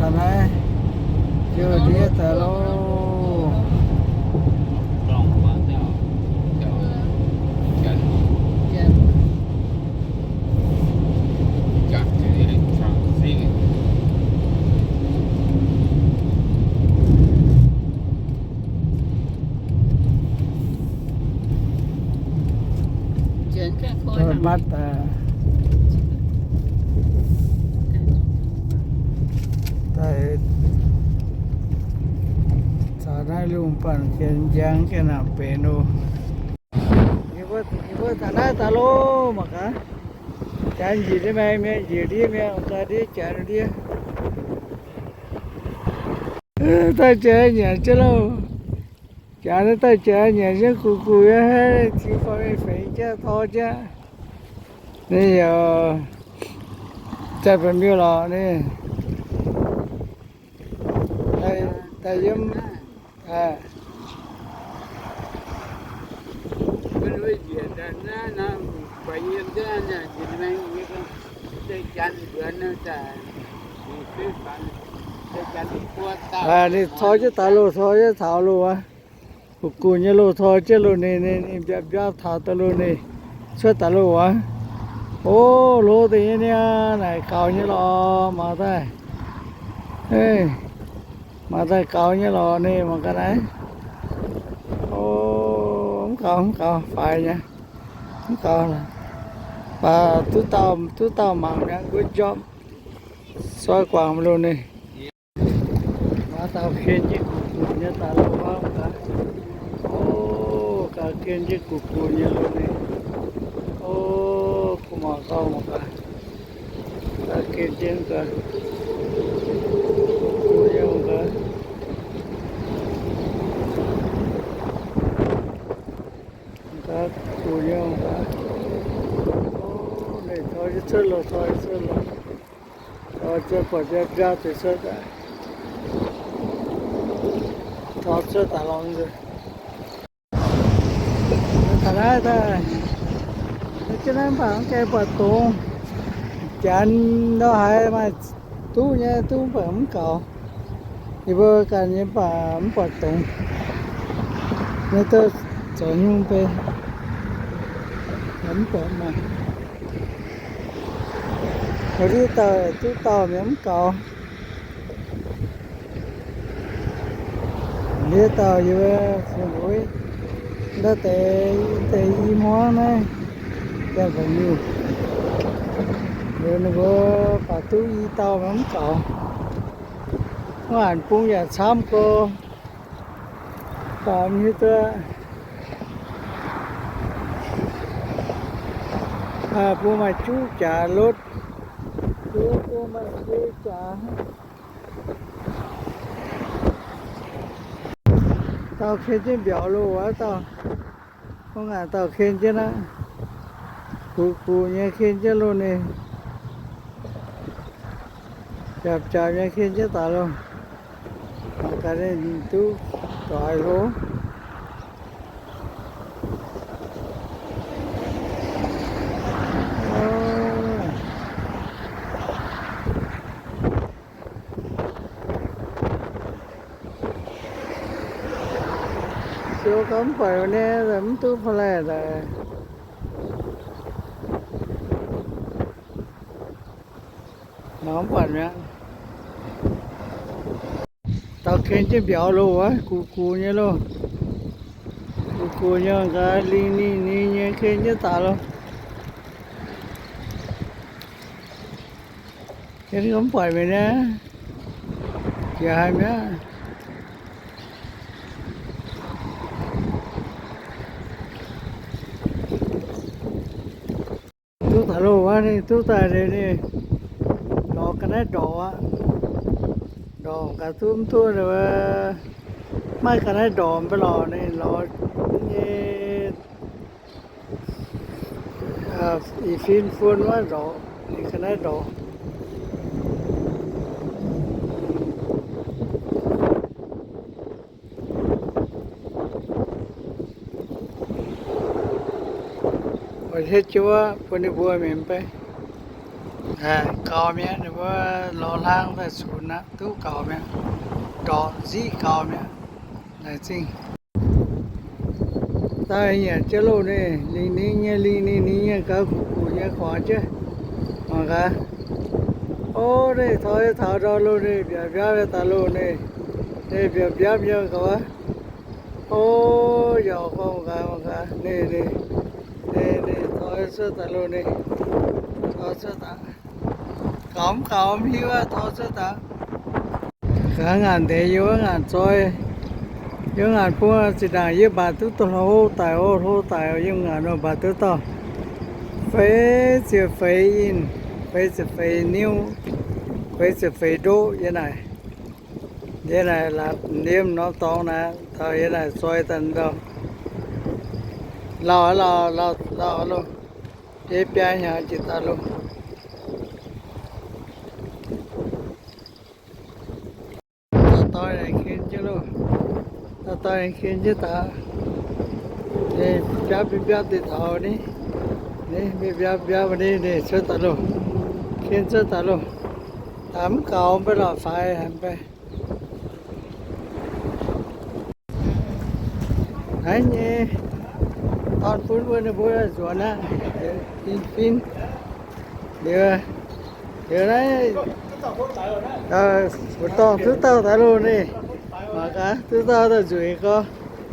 Daaih naaiv ziouc ndiev daaih loh. Mbatv daaih, daaih caux naaiv lungh baanh jienv njang jienv naaic benx loh. Yie mbuo, yie mbuo taux naaiv daaih loh mangc gaax. Janx njiec ndiev maengx mienh, njiec ndiev mienh, ga'ndiev janx ndiev. Daaih janx nyanc jienv loh. Janx naaiv daaih janx nyanc jienv gu'guc nyei, ziux faaux mingh fengx jienv tor jienv. Ninh yaac zanc-baac miuc lorqc ninh. Daaih yiem, ninh tor jienv daaih loh, tor jienv taux loh aqv. Gu'guc nyei loh tor jienv loh ninh, ninh, ninh mbiaamv mbiaamv taux daaih loh ninh cuotv daaih loh aqv. O, hlo deix nyei niaa, naaic gaux nyei lorqc, mangc daaih. Mangc daaih gaux nyei lorqc ninh, mangc gaax naaiv. O, mv gaux, mv gaux, faix nyei. Mv gaux, baac duqv dauh, duqv dauh mangc mi'aqv, good job. Soi guangc loh ninh. Maaih dauh ken jienv gu'guc nyei daaih loh aqv. O, gaax ken jienv gu'guc nyei loh ninh. O, gu'nguaaz gauh mangc gaax. Gaax ken jienv gaax. Gu'guc nyei mangc gaax. Gaax gu'guc nyei mangc gaax. O, ninh tor jienv cuotv loh, tor jienv cuotv loh. Tor jienv buatc mbiaamv mbiaamv deix cuotv daaih. Tor cuotv daaih lorqc nzunc. Taux naaiv daaih, jienv naaiv mv baac mv gaengh buatc dongz. Janx ndau haaix maaih duqv nyei, duqv mv baac mv gaux. Yie mbuo ganh nyei mv baac mv buatc dongz. Naaiv duqv zoux nyungc bei, mv buatc maaih. Ndiev dauh duqv dauh mi'aqv, mv gaux. Ndiev dauh yie mbuo fu'jueiv ndau deix, deix i hmuangv naaiv, janx-baac miuc, ninh mbuo baac duqv i dauh mv gaux. Mv aanx bung yaac camv gorx, baac mv hiuv duqv. Bung maaih juqv jaax lotv, bung maaih juqv jaax. Dauh ken jienv mbiauz loh wuov dauh. Mv ngaanc dauh ken jienv aqv. Guqc guqc nyei ken jienv loh ninh. Jaapc jaapc nyei ken jienv daaih loh. Mangc gaax ninh duqv doix hlo. Siou gau mv buatc nyei, mv duqv pa'laaih daaih. Mangc mv buatc mi'aqv. Dauh ken jienv mbiauz loh wuov, guqc guqc nyei loh. Guqc guqc nyei gaax, lingh lingh lingh nyei ken jienv daaih loh. Ken mv buatc mi'aqv. Jiex haaix mi'aqv. Duqv daaih loh wuov, ninh duqv daaih ninh lorz ga'naaiv ndorpc aqv. Ndorpc gaax duqv mv duqv, maaih ga'naaiv ndorpc mv baac lorz ninh lorz nyei, i fin fun wuov ndorpc, ninh ga'naaiv ndorpc. Oix hietv jienv wuov bun ninh mbuo mingh mv bei. Gaux mi'aqv, ninh mbuo lorz hlang daaih cunx aqv, duqv gaux mi'aqv, ndorqc nziqv gaux mi'aqv. Laengz zingh. Daaih nyanc jienv loh ninh, lingh ninh nyei lingh, ninh ninh nyei gaux guqc guqc nyei guangc jienv. Mangc gaax. O, ninh taux taux ndau loh ninh, mbiauz mbiauz daaih loh ninh, ninh mbiauz mbiauz mbiauz gaux aqv. O, yaac gorngv gaax, mangc gaax, ninh, ninh, ninh, ninh taux cuotv daaih loh ninh, taux cuotv daaih. Gaux mv gaux mv hiuv aqv, taux cuotv daaih. Gaax ngaanc deix yiem wuov ngaanc zoi, yiem ngaanc bung zinh ndaangc yie mbatc duqv hlo daic oc, hlo daic oc, yiem ngaanc nor mbatc duqv dauh feix ziepc feix inch, feix ziepc feix niuv, feix ziepc feix ndoqv yiem naaic. Yiem naaic laaix yiem norm dorngx naaiv, taux yiem naaic zoi daaih ndau. Lauh, lauh, lauh, lauh loh. Biei biaa hnyangx jiex daaih loh. Dauh doic naaic ken jienv loh. Dauh doic naaic ken jienv daaih. Ninh biauv biauv biauv deix taux ni, ni biauv biauv biauv ni, ninh cuotv daaih loh. Ken cuotv daaih loh. Daaih mv gaux mv bei lorqc, faix mv bei. Naaiv nyei dorn-fun mbuo, ninh mbuo nzuonx aqv, fin-fin. Liuz, liuz naaiv, mbu'ndorngh duqv dauh daaih loh ninh. Mangc gaax, duqv dauh daaih nzueic gorx.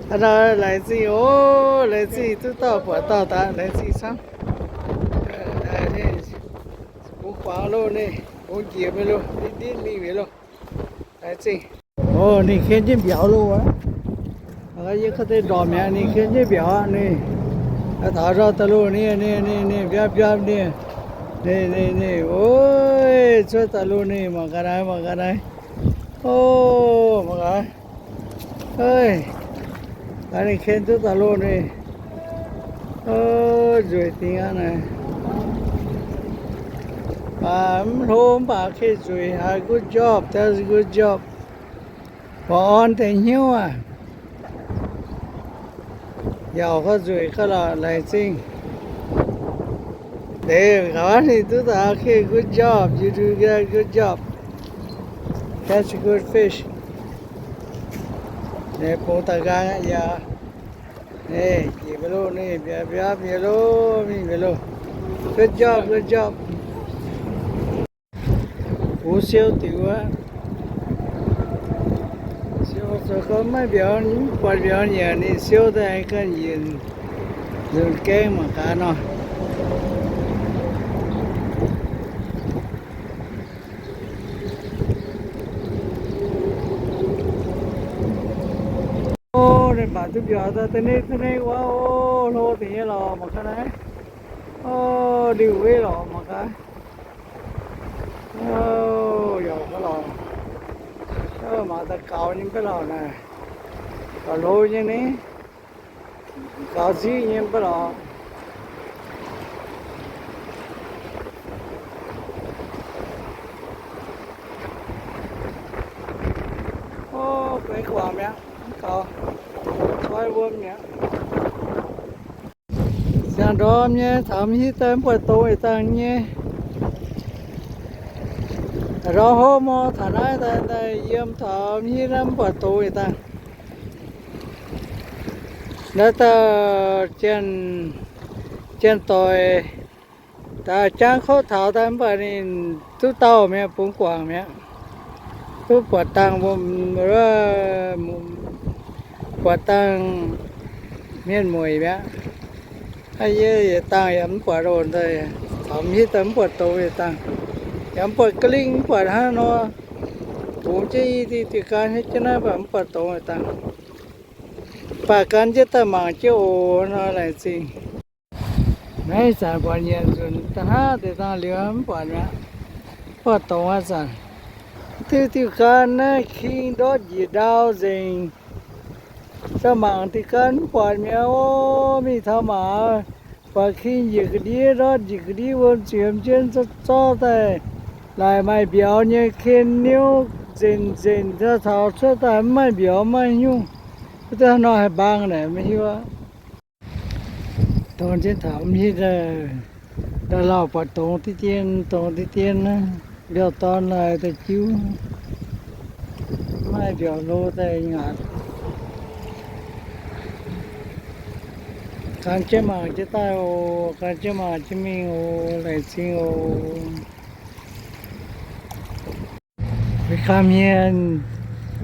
Hnangv naaiv laengz zingh oc, laengz zingh duqv dauh buatc dauh daaih, laengz zingh camv. Bungx guangc loh ninh, bungx njiec mingh loh, ndinv ndinv mingh mi'aqv loh. Laengz zingh. O, ninh ken jienv mbiauz loh aqv. Yie ga'deix ndorpc mi'aqv, ninh ken jienv mbiauz aqv ninh. Taux ndau daaih loh ninh, ninh, ninh, ninh, mbiauz, mbiauz ninh. Ninh, ninh, ninh, oi, cuotv daaih loh ninh, mangc gaax naaiv, mangc gaax naaiv. O, mangc gaax. Oi, ninh ken duqv daaih loh ninh. O, nzueic dingh aqv naaiv. Baac mv hlo mv baac gengh nzueic haic. Good job, that's a good job. Baaux orn deix hnyouv aqv. Yaac gorngv nzueic gaax lorqc, laengz zingh. Deix gaax ninh duqv daaih, okay, good job, you do a good job. That's a good fish. Ninh bungx daaih nqaang aqv yaac. Ninh njiec mingh loh, ninh mbiauz mbiauz mingh loh, mingh mingh loh. Good job, good job. Bungx siou diuc aqv. Siou zoux gorngv maiv mbiauz, mv buatc mbiauz yaac ninh siou daaih ganh yienc nzunc gaeng mangc gaax nor. O, ninh mbatc duqv mbiauz daaih da'neiv da'neiv wuov, o, hlo dingc nyei lorqc mangc gaax naaiv. O, liuh weiv lorqc mangc gaax. O, yaac gaax lorqc. Mangc daaih gaux nyei mv baac lorqc naaic. Gaux hlo nyei ni. Gaux nziqv nyei mv baac lorqc. O, guaix guangc mi'aqv, mv gaux, zoi wuom mi'aqv. Ziangh ndorm nyei taux m'hitv daaih mv buatc dongz yietc dangh nyei. Ndorm hopv mor taux naaiv daaih, daaih yiem taux m'hitv naaiv mv buatc dongz yietc dangh. Naaiv dauh janx, janx-doic daaih jangv kouv taux daaih mv baac ninh duqv dauh mi'aqv, bungx guangc mi'aqv. Duqv buatc dangh, buatc dangh mienh mueic mi'aqv. Hnangv yie yietc dangh yaac mv buatc oc, taux m'hitv daaih mv buatc dongz yietc dangh. Yaac mv buatc ga'lingh, mv buatc hnangv nor. Bungx jienv i diuh diuh gan hietv jienv naaiv baac mv buatc dongz yietc dangh. Baac gan jienv daaih mangc jienv oc nor, laengz zingh. Naaiv zanc buatc nyanc nzunc da'hnangv deix dangh liuz mv buatc mi'aqv. Buatc dongz aqv zanc. Diuh diuh gan naaiv king ndortv njiec ndau nzengc. Za'gengh mangc diuh gan mv buatc mi'aqv oc. Mingh taux mangc, buatc king njiec ga'ndiev ndortv njiec ga'ndiev wuom ziemx jienv zorqv daaih. Laaic maaih mbiauz nyei ken niouv nzenc nzenc, taux cuotv daaih mv maaih mbiauz mv maaih nyungc. Wuov deix nor haih mbaang naaic maiv hiuv aqv. Dorn jienv taux m'hitv daaih, Daaih lauh buatc dongz diqv dien, dongz diqv dien naaiv, mbiauh dorn laaix daaih jiuv, maiv mbiauh hlo daaih ngaatc. Gan jienv mangc jienv daaih oc, gan jienv mangc jienv mingh oc, laengz zingh oc. We come here and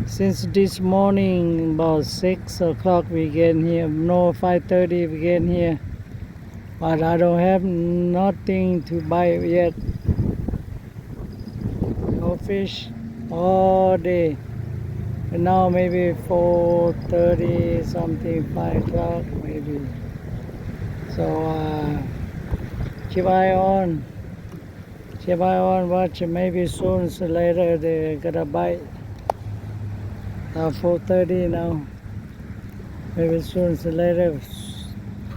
since this morning, about six o'clock we get here. No, five thirty we get here. But I don't have nothing to buy yet. No fish all day. And now maybe four thirty something, five o'clock maybe. So, uh, keep eye on. Keep eye on, watch, maybe soon later they gonna bite. Now four thirty now. Maybe soon later.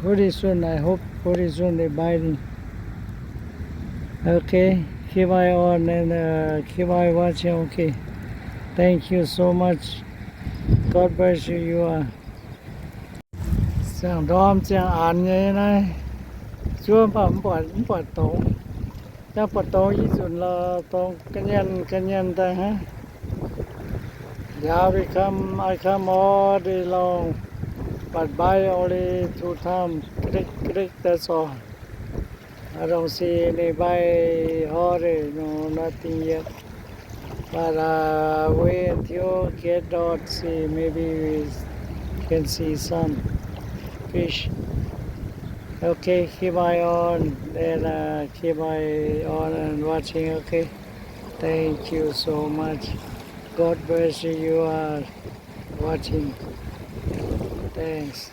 Pretty soon, I hope pretty soon they biting. Okay, keep eye on and, uh, keep eye watching. Okay, thank you so much. God bless you. You are ziangh ndorm ziangh aanx nyei naaiv, zuov mv baac mv buatc, mv buatc dongz. Jangv buatc dongz yie nzunc lorz dongz ga'nyienz ga'nyienz daaih hnangv. Yeah, we come, I come all day long, but bite only two times. Click, click, that's all. I don't see any bite all day, no, nothing yet. But, uh, wait until get dark, see, maybe we can see some fish. Okay, keep eye on and, uh, keep eye on and watching, okay? Thank you so much. God bless you, you are watching. Thanks.